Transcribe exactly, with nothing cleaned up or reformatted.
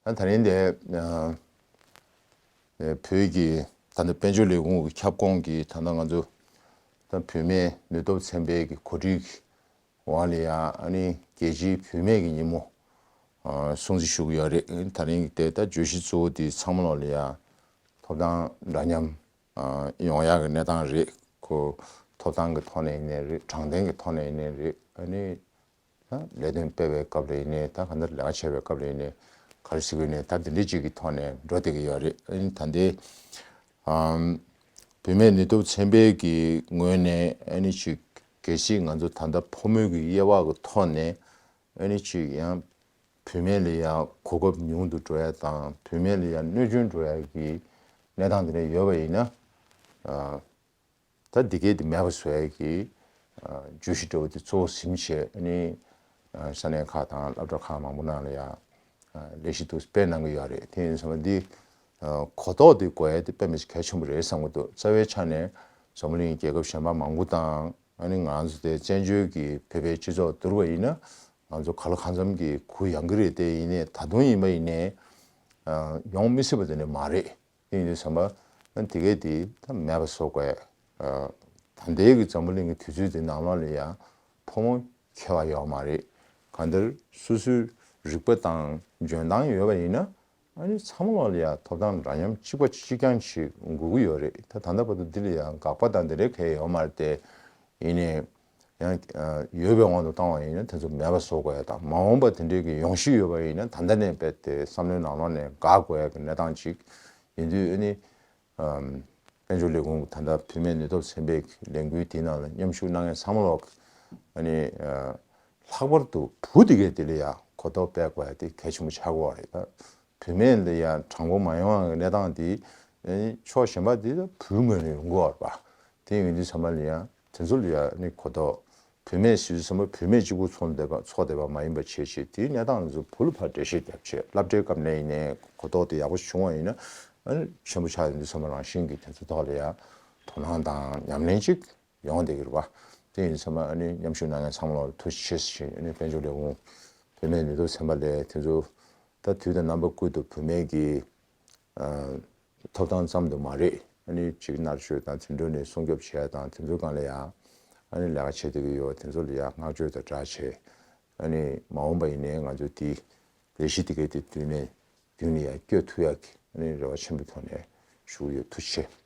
ད་ད་རིང་དེ་ཨ་ཨ་བོད་ཀྱི་ད་ལྟ་དཔལ་འབྱོར་ལས་ཁུངས་ཀྱི་ཁྱབ་ཁོངས་ཀྱི་ད་ལྟ་ང་ཚོ་ད་བུད་མེད་ནུས་སྟོབས་ཚན་པའི་གི་གོ་སྒྲིག་གི་འོག་ལ་ཡ་ཨ་ནི་རྒྱལ་སྤྱིའི་བུད་མེད་ཀྱི་ཉིན་མོ་ཨ་སྲུང་བརྩི་ཞུ་གི་ཡོད་རེད། ད་རིང་གི་དེ་ད་བརྗོད་གཞི་གཙོ་བོ་དེ་ཚང་མ་ལོག་ལ་ཡ་ཐོབ་ཐང་འདྲ་མཉམ་ཨ་ཡོང་ཡག་གི་གནས་སྟངས་རེད། ཁོ་ཐོབ་ཐང་གི་ཐོག་ནས་ཡིན་ནའི་རེད། དྲང་བདེན་གི་ཐོག་ནས་ཡིན་ནའི་རེད། ཨ་ནི་ད་ལས་དོན་སྤེལ་བའི་སྐབས་ལ་ཡིན་ནའི་ད་གང་ལྟར་ལས་ཀ་བྱེད་པའི་སྐབས་ལ་ཡིན་ནའི་ག་རེ་ཟེར་དགོས་ནའི་ད་དེ་འདྲའི་ཅིག་གི་ཐོག་ནས་འགྲོ་བསྡད་ཀྱི་ཡོད་རེད། ཨ་ནི་ད་ལྟའི་ཨམ་བུད་མེད་ནུས་སྟོབས་ཚན་པའི་གི་ངོས་ནས་ཨ་ནི་ཅིག་གལ་སྲིད་ང་ཚོ་ད་ལྟ་ཕོ་མོའི་གི་དབྱེ་བ་གི་ཐོག་ནས་ཨ་ནི་ཅིག་ཡང་བུད་མེད་ལ་ཡང་གོ་སྐབས་ཉུང་དུ་འགྲོ་ཡ་དང་བུད་མེད་ལ་ཡང་གནོད་སྐྱོན་འགྲོ་ཡ་གི་གནས་སྟངས་དེ་འདྲ་ཡོད་པ་ཡིན་ན། ཨ་ད་འདི་གའི་དེ་མེད་པ་བཟོ་ཡ་གི་ཨ་བརྗོད་གཞི་འདྲ་བོ་དེ་གཙོ་བོ་ཟིན་བྱས་ཨ་ནི་ཨ་ས་གནས་ཁག་དང་སློབ་གྲྭ་ཁག་མང་པོ་ནང་ལ་ཡང་ཨ་ལས་གཞི་དེ་སྤེལ་གནང་གི་ཡོད་རེད། དེ་ཡིན་ཙང་འདི་ཨ་གོ་རྟོགས་དེ་དགོས་ཡ་དེ་དཔེ་མི་སྲིད་གལ་ཆེན་པོ་རེད་བསམ་གྱི་འདུག་རྩ་བའི་ཆ་ནས་འཛམ་བུ་གླིང་རྒྱལ་ཁབ་གཞན་པ་མང་པོ་དང་ཨ་ནི་ང་ཚོ་དེ་བཙན་བྱོལ་གྱི་བོད་པའི་སྤྱི་ཚོགས་བསྡུར་བ་ཡིན་ན་ང་ཚོ་ག་ལ་གང་འཚམ་གྱི་གུ་ཡངས་ཀྱི་རེད། དེ་ཡིན་ནའི་ད་དུང་ཡིན་པ་ཡིན་ནའི་ཨ་ཡོང་མི་སྲིད་པ་དེ་འདྲ་མ་རེད། དེ་ཡིན་དུས་ཙམ་པ་ཨ་དེ་གས་དེ་ད་མེད་པ་བཟོ་དགོས། ཨ་ད་ལྟའི་གི་འཛམ་བུ་གླིང་གི་དུས་ཚོད་འདི་ནང་ལོགས་ལ་ཡང་ཕོ་མོ་ཁྱད་པར་ཡོད་མ་རེད། གང་ལྟར་སོ་སོའི་རིག་པ་དང་འཇོན་ཐང་ཡོད་པ་ཡིན་ན་ཨ་ནི་ཚང་མ་ལོགས་ལ་ཡང་ཐོབ་ཐང་འདྲ་མཉམ་གཅིག་པ་གཅིག་རྐྱང་ཞིག་དགོས་ཀྱི་ཡོད་རེད། ད་ད་ལྟ་བར་དུ་འདི་ལ་ཡང་དགག་པ་དང་འདི་འདྲའི་གང་ཡང་ཡོད་མ་རེད་དེ། ཡིན་ནའི་ཡང་ཨ་ཡོད་པའི་དབང་དུ་བཏང་བ་ཡིན་ན་དེ་ཚོ་མེད་པ་བཟོ་དགོས་ཡ་དང་མ་འོངས་པ་དེ་འདྲའི་གི་ཡོང་གཞི་ཡོད་པ་ཡིན་ན་ད་ལྟ་ནས་རྦད་དེ་བསམ་བློའི་ནང་ལོགས་ནས་དགག་དགོས་ཡ་གི་གནས་སྟངས་ཅིག་ཡིན་དུས་ཨ་ནི་ཨམ་དཔལ་འབྱོར་ལས་ཁུངས་ཀྱི་ད་ལྟ་བུད་མེད་ནུས་སྟོབས་ཚན་པའི་ལས་འགུལ་དེའི་ནང་ལ་མཉམ་ཞུགས་གནང་མཁན་ཚང་མ་ལོག་ཨ་ནི་ཨ་ལྷག་པར་དུ་བུ་དེ་གས་དེ་ལ་ཡ་གོ་རྟོགས་སྤེལ་དགོས་ཡ་དེ་གལ་ཆེན་པོ་ཆགས་ཀྱི་ཡོད་རེད། ད་བུད་མེད་ལ་ཡ་དྲང་པོ་མ་ཡོང་བ་གི་གནས་སྟངས་དེ་ཨ་ནི་ཕྱོགས་གཞན་པ་དེ་ད་བུའི་ངོས་ནས་ཡོང་གི་ཡོད་རེད་པ། དེ་ཡིན་དུས་ཚང་མ་ལ་ཡ་དེ་ཚོ་ལ་ཡ་ཨ་ནི་གོ་རྟོགས་བུད་མེད་ཟེར་དུས་ཙམ་པ་བུད་མེད་གཅིག་པུ་ཚོགས་བསྡད་པ་ཚོགས་བསྡད་པ་མ་ཡིན་པ་བྱས་བྱས་དེའི་གནས་སྟངས་ཚོ་བུ་ལ་ཕར་འགྲེལ་བཤད་རྒྱབ་བྱས་སློབ་གྲྭའི་སྐབས་ནས་ཡིན་ནའི་གོ་རྟོགས་དེ་ཡག་པོ་བྱུང་བ་ཡིན་ན་ཨ་ནི་ཆེན་པོ་ཆགས་ཡིན་དུས་ཙམ་པ་རང་བཞིན་གྱིས་དེ་ཚོ་ཐོག་ལ་ཡ་དོ་སྣང་དང་ཉམས་ལེན་ཅིག་ཡོང་བསྡད་ཀྱི་རེད་པ། དེ་ཡིན་ཙམ་པ་ཨ་ནི་མཉམ་ཞུགས་གནང་མཁན་ཚང་མ་ལ་ཐུགས་རྗེ་ཆེ་ཞུ། ཨ་ནི་དཔལ་འབྱོར་ལས་ཁུངས་བུད་མེད་ནུས་སྟོབས་ཚན་པ་ལས་དེ་ཚོ་ད་དུས་དང་རྣམ་པ་ཀུན་ཏུ་བུད་མེད་ཀྱི་ཨ་ཐོབ་ཐང་ཙམ་དུ་མ་རེད། ཨ་ནི་ཅིག་མནར་གཅོད་དང་དེ་འདྲ་ནས་སྲུང་སྐྱོབ་བྱས་དང་དེ་ཚོའི་སྒང་ལ་ཡང་ཨ་ནི་ལས་ཀ་བྱེད་བསྡད་ཀྱི་ཡོད། དེ་ཚོ་ལ་ཡང་བསྔགས་བརྗོད་དང་སྦྲགས་བྱས་ཨ་ནི་མ་འོངས་པ་ཡིན་ནའི་ང་ཚོ་དེ་ལས་གཞི་དེ་གའི་དེ་མདུན་ནས་མདུན་ནས་ཡང་བསྐྱོད་ཐུབ་ཡག་གི་ཨ་ནི་རེ་བ་ཆེན་པོའི་ཐོག་ནས་ཞུ་གི་ཡོད། ཐུགས་རྗེ་ཆེ།